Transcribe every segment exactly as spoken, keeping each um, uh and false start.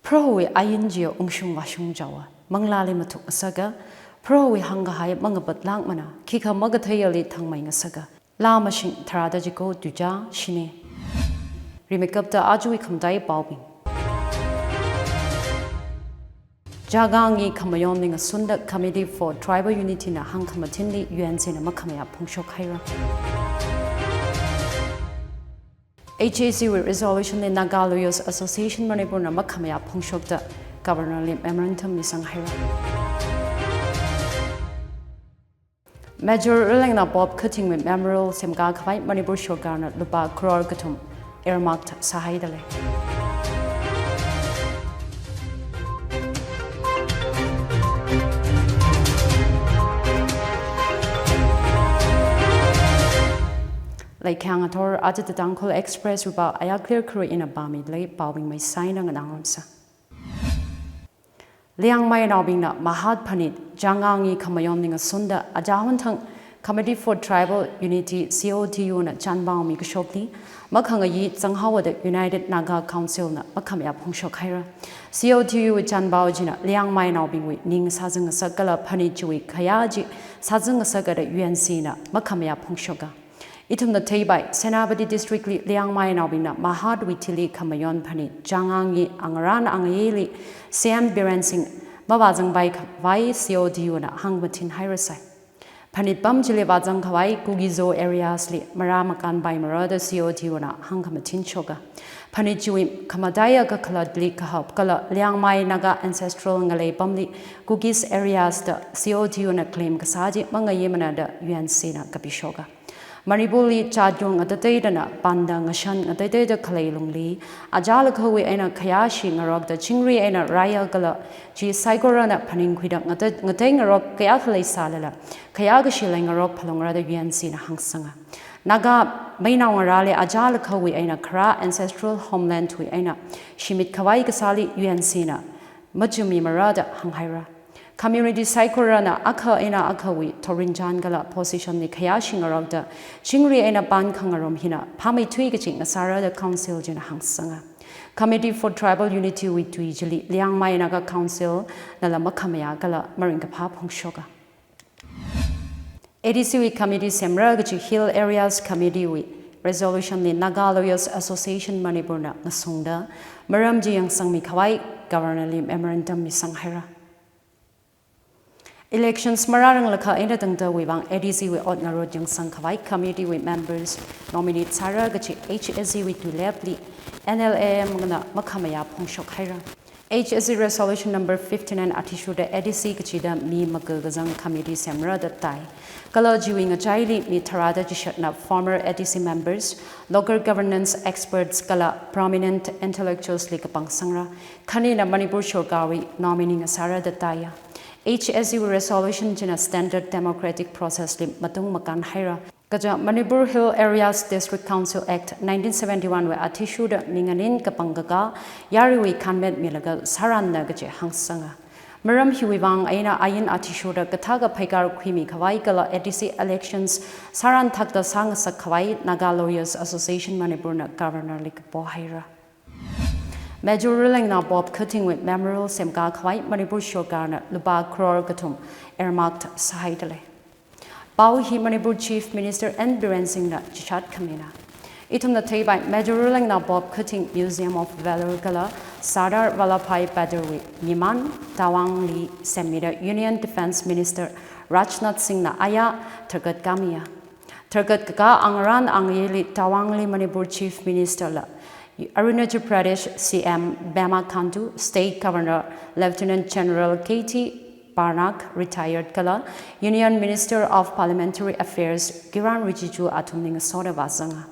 Prohowui ain chiya ungshung vāshung chaowa, manglāli mathuk ngasaka, Prohowui hāngkahai mangapat lākmana, khikha makatheiali thangmei ngasaka. Laa mashing tharāda chiko tuja shine. Rimeikapta ajawui khamataiya paobing. Chāngangli khamayonli ngasunda Committee for Tribal Unity na hāngkhamathinli U N C na makhamayā phongshok haira. H A C wui resolution li Naga Lawyers Association Manipur na makhamayā phongshokta Governor li memorandum misang haira. Major Ralengna Bob Khathingwui memorial semkā khavai Manipur sorkarna lupā crore kathum earmarked sāhaidalei. Leikhyang athor aja The Tangkhul Express wui pao ayā clear kharui ina pāmidalei, paobing maisaina nganāngarumsa. Liangmai naobingna Mahad Phanit Chāngangli khamayonli ngasunda ajahun thang Committee for Tribal Unity, C O T U na chānpao mikashokli makhangayi zanghaowa da United Naga Council na makhamayā phongshok haira. C O T U chānpao china Liangmai naobingwui ning sazang ngasak kala Phanit chiwui khayā chi sazang ngasaka da U N C na makhamayā phongshoka. Ithumna theipai, Senapati District li Liangmai naobingna Mahad wui thili khamayon Phanit Chāngangli angarān angayili C M Biren Singh mavāzangpai khavai C O T U na hāngmathin hairasai. Phanit pam chili vāzang khavai Kuki-Zo areas li marā makānpaimara da C O T U na hāngkhamathin shoka. Phanit chiwui khamataiya kakhalatli kahap kala Liangmai Naga ancestral ngalei pamli Kukis areas da C O T U na claim kasā chi mangayimana da U N C na kapishoka. Manipurli chatyong ngatateidana panda ngashan ngateiteida khalei lungli, ajalakhawui eina khayāshi ngarokda chingri eina rāya kala chi saikorana phaningkhuida ngate-, ngateingarok kayākha leisālala, khayākashi leingarok phalungra da U N C na hāngsanga. Naga meinao ngarāli ajalakhawui eina kharā ancestral homeland wui eina shimit khavai kasāli U N C na machumimara da hānghaira. Community saikorana akha eina akhawui thorinchān kala position li khayāshi ngarokda chingri eina pan khangarum hina phāmeithui kachi ngasāra da Council china hāngsanga. Committee for Tribal Unity wui tui chili Liangmai Naga Council nala makhamayā kala maringkaphā phongshoka. A D C wui committee semra kachi Hill Areas Committee wui resolution li Naga Lawyers Association Manipur na ngasungda maram chi yangsangmi khavai Governor li memorandum misang haira. Elections marāranglakha eina tangdawui vang A D C wui ot ngarut yangsang khavai committee wui members nominate sāra kachi H A C wui tuilepli N L A M na makhamayā phongshok haira. H A C resolution number fifty-nine athishurda A D C kachida mi maga kazang committee semra da tai. Kala chiwui ngachaili mi tharāda chishatna former A D C members, local governance experts kala prominent intellectuals li kapangsangra. Khanina Manipur sorkarwui nominee ngasāra da taiya. H A C wui resolution china standard democratic process li matung makān haira. Kaja Manipur Hill Areas District Council Act nineteen seventy-one wui athishurda mi nganin kapangkakā yaruiwui khanmet milaga sāranna kachi hāngsanga. Maram hiwui vang eina ain athishurda kathākha pheikar khuimi khavai kala A D C elections sāran thakta sāngasak khavai Naga Lawyers Association Manipur na Governor li kapo haira. Major Ralengna Bob Khathingwui memorial semkā khavai Manipur sorkarna lupā crore kathum earmarked sāhaidalei. Pao hi Manipur Chief Minister N Biren Singh na chishat khamina. Ithumna theipai Major Ralengna Bob Khathing Museum of Valor kala Sardar Vallabhbhai Patel wui miman Tawangli semmida Union Defence Minister Rajnath Singh na aya tharkat kamiya. Tharkat kakā angarān angayili Tawangli Manipur Chief Minister la Arunachal Pradesh C M Pema Khandu, State Governor Lieutenant General K T Parnaik, retired kala Union Minister of Parliamentary Affairs Kiren Rijiju athumli ngasoda vāzanga.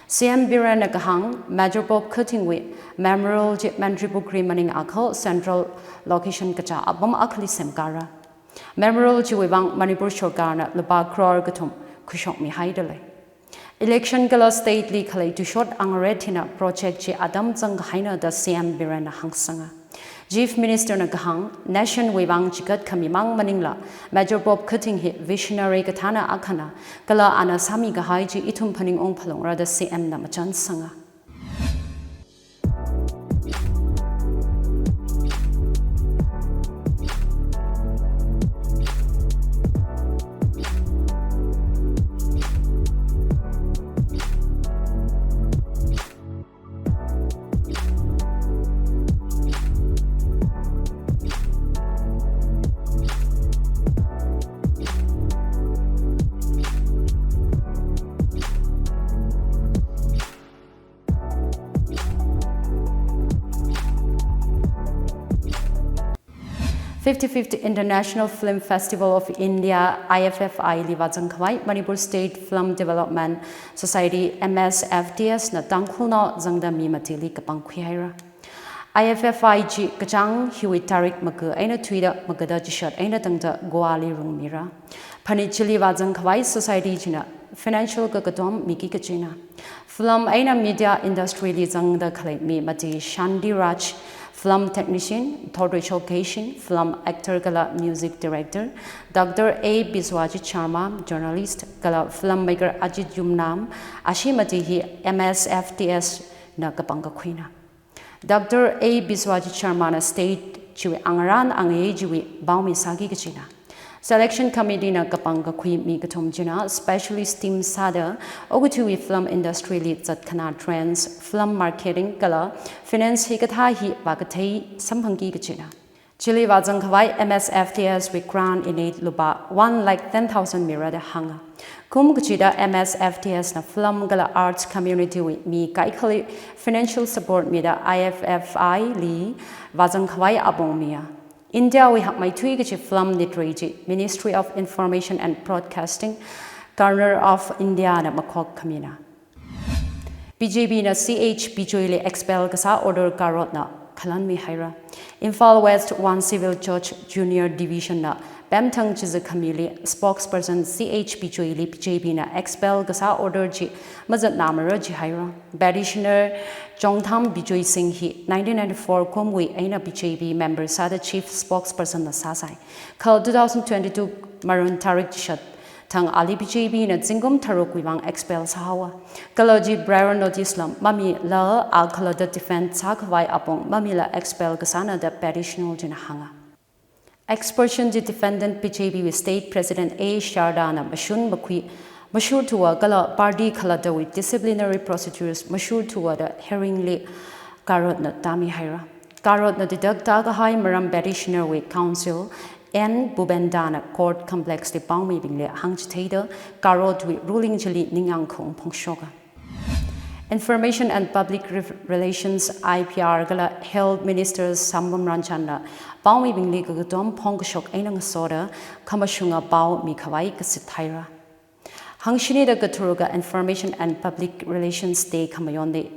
C M Biren na kahāng, Major Bob Khathingwui memorial chi Mantripukhri maning akhal central location kachā apam akhali semkara. Memorial chiwui vang Manipur sorkarna lupā crore kathum khuishokmi haidalei. Election kala state li khalei tuishot angaret hina project chi atam zangkahaina da C M Biren na hāngsanga. Chief Minister na kahāng, nation wui vang chikat khami mang maningla, Major Bob Khathing hi visionary kathāna akhana, kala ana sāmi kahai chi ithum phaningung phalungra da C M na machansanga. Fifty-fifth International Film Festival of India, I F F I li vāzang khavai Manipur State Film Development Society, M S F D S na Tangkhulnao zangda mi matili kapangkhui haira. I F F I chi kachāng hiwui tarik maga eina thuida magada chishat eina tangda Goa li rungmira. Phanit chili vāzang khavai society china financial kakatom miki kachina. Film eina media industry li zangda khalei mi mati Shanti Raj, film technician, Thotreichok Keishing, film actor kala music director, Doctor A Biswajit Sharma, journalist, kala filmmaker Ajit Yumnam, ashi mati hi M S F D S na kapangkakhuina. Doctor A Biswajit Sharma na state chiwui angarān angayei chiwui paomi sāki kachina. Selection committee na kapangkakhui mi kathum china specialist team sāda okathuiwui film industry li zatkhanā trends, film marketing kala finance hikathā hi vākathei samphangki kachina. Chili vāzang khavai M S F D S wui grant in aid lupā one lakh ten thousand mira da hānga. Kum kachida M S F D S na film kala arts community wui mi kaikhali financial support mida I F F I li vāzang khavai apong miya. India wui hakmeithui kachi film nitrei chi Ministry of Information and Broadcasting, Governor of India na makhok khamina. B J P na C H Bijoy li expel kasā order Karotna khalanmi haira. Imphal West One Civil Judge Junior Division na Pemthang Chizakhamili spokesperson C H Bijoy li B J P na expel kasā order chi mazatnamara jihaira. Petitioner Chongtham Bijoy Singh hi nineteen ninety-four kumwui eina B J P member sāda chief spokesperson na sāsai. Kha two thousand twenty-two March tarik chishat thang ali B J P na zingkum tharukwui vang expel sāhaowa. Kala chi prior notice la mamila a khalatta defend sākhavai apong mamila expel kasāna da petitioner china hānga. Expulsion chi defendant B J P wui state president A Sharda na mashun makhui, mashurthuwa kala party khalattawui disciplinary procedures mashurthuwa da hearing li Karotna tāmi haira. Karotna didak tākahai maram petitioner wui counsel N Bubenda na court complex li paomibingli hāngchitheida Karotwui ruling chili ningyāng khaung phongshoka. Information and Public Re-, Relations, I P R kala Health Minister Sambam Ranjan na paomibingli kakatom phongkashok eina ngasoda khamashunga pao mikhavai kasit haira. Hangshinida katharuka Information and Public Relations Day khamayonli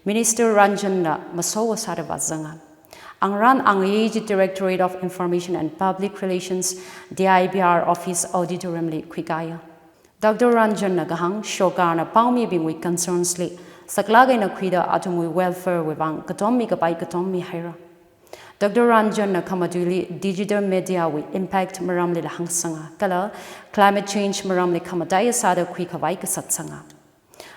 Minister Ranjan na masowa sāda vāzanga. Angarān angayei chi Directorate of Information and Public Relations, D I P R Office Auditorium li khuikaya. Doctor Ranjan na kahāng, sorkarna paomibingwui concerns li saklak eina khuida athumwui welfare wui vang katom mikapai katom mihaira. Doctor Ranjan na khamatuili digital media wui impact maramlila hāngsanga, kala climate change maramli khamataiya sāda khuikhavai kasatsanga.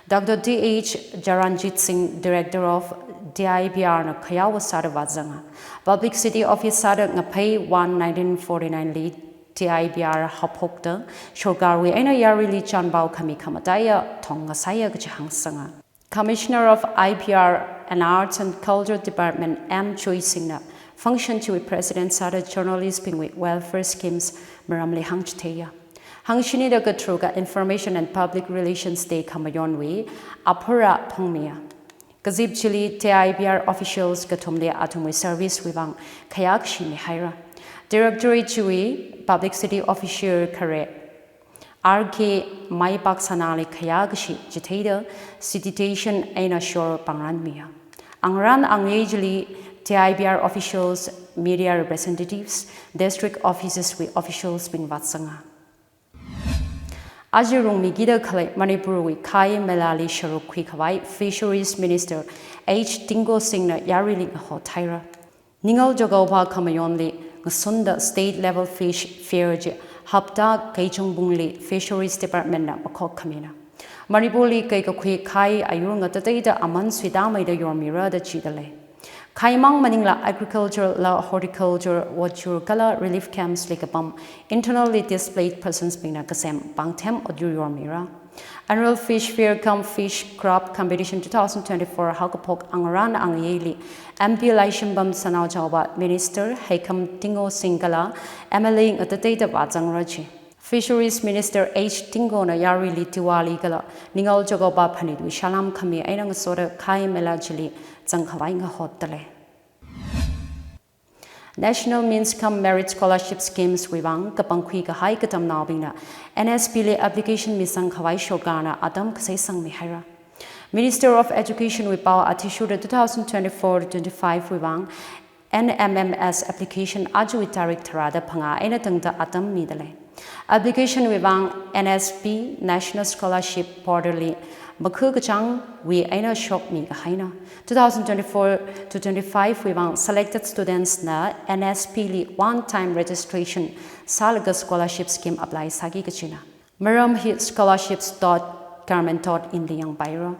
Doctor T H Jaranjit Singh, Director of D I P R na khayaowa sāda vāzanga. Publicity Office sāda Ngaphei one nineteen forty-nine li D I P R haophokta, sorkarwui eina yarili chānpao khami khamataiya thong ngasāya kachi hāngsanga. Commissioner of I P R and Arts and Culture Department M Joy Singh na function chiwui president sāda journalist bingwui welfare schemes maramli hāngchitheiya. Hangshinida katharuka Information and Public Relations Day khamayonwui aphura phongmiya. Kazip chili D I P R officials kathumli athumwui service wui vang khayākashi mihaira. Directorate chiwui publicity officer khare R K Maipak Sanali khayākashi chitheida citation eina shor pangranmiya. Angarān angayei chili D I P R officials, media representatives, district offices wui officials bing vāzanga. Aja rungmikida khalei Manipurwui Khai Mela li sharuk khuikhavai Fisheries Minister H Tinggo Singh na yarili ngahothaira. Ningal Chakwangpho khamayonli ngasunda state level fish fair chi hapta keichung pungli Fisheries Department na makhok khamina. Manipurli keikakhui khai ayur ngatateida aman suitāmeida yormira da chidalei. Khaimang maningla agriculture la horticulture, voucher kala relief camps li kapam internally displaced persons bingna kasem pāngthem otyur yormira. Annual Fish Fair cum Fish Craft Competition two thousand twenty-four haokaphok angarān angayeili M P Laishimbam Sanaochaowa, Minister Heikham Tinggo Singh kala M L A ngatateida vāzangra chi. Fisheries Minister H Tinggo na yarili Diwali kala Ningal Chakwangpho phanitwui salām khami eina ngasoda Khai Mela chili zangkhavai ngahotdalei. National Means cum Merit Scholarship Schemes wui vang kapangkhui kahai katamnaobingna N S P li application misang khavai sorkarna atam kasai sangmi haira. Minister of Education wui pao athishurda two thousand twenty-four twenty-five wui vang N M M S application aja wui tarik tharāda phangā eina tangda atam midalei. Application wui vang N S P National Scholarship Portal li makhu kachāng wui eina shokmi kahaina. Two thousand twenty-four to twenty-five wui vang selected students na N S P li one time registration sālaga scholarship scheme apply sāki kachina. Maram hi scholarships dot government dot in li yangpaira.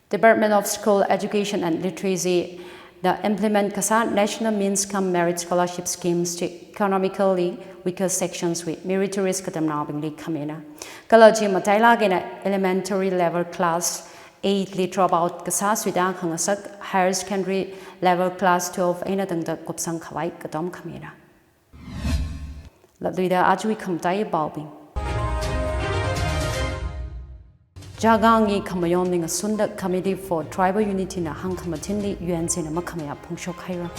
Department of School Education and Literacy na implement kasā National Means cum Merit Scholarship Schemes chi economically weaker sections wui meritorious katamnaobingli khamina. Kala chi matailāk eina elementary level class eight li drop out kasā suida khangasak higher secondary level class twelve eina tangda kupsang khavai katom khamina. Latluida aja wui khamatai paobing. Jagangi khamayonli ngasunda Committee for Tribal Unity na hāngkhamathinli U N C na makhamayā phongshok haira.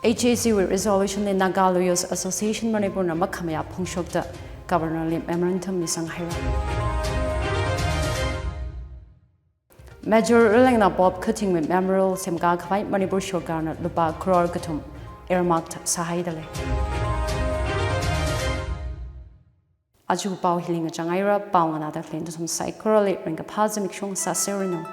H A C wui resolution li Naga Lawyers Association Manipur na makhamayā phongshokda Governor li memorandum misang haira. Major Ralengna Bob Khathingwui memorial semkā khavai Manipur sorkarna lupā crore kathum earmarked sāhaidalei. Aja pao hili ngachang haira, pao nganāda khalei nathum saikorali ringkaphā zimiksho sāseranu.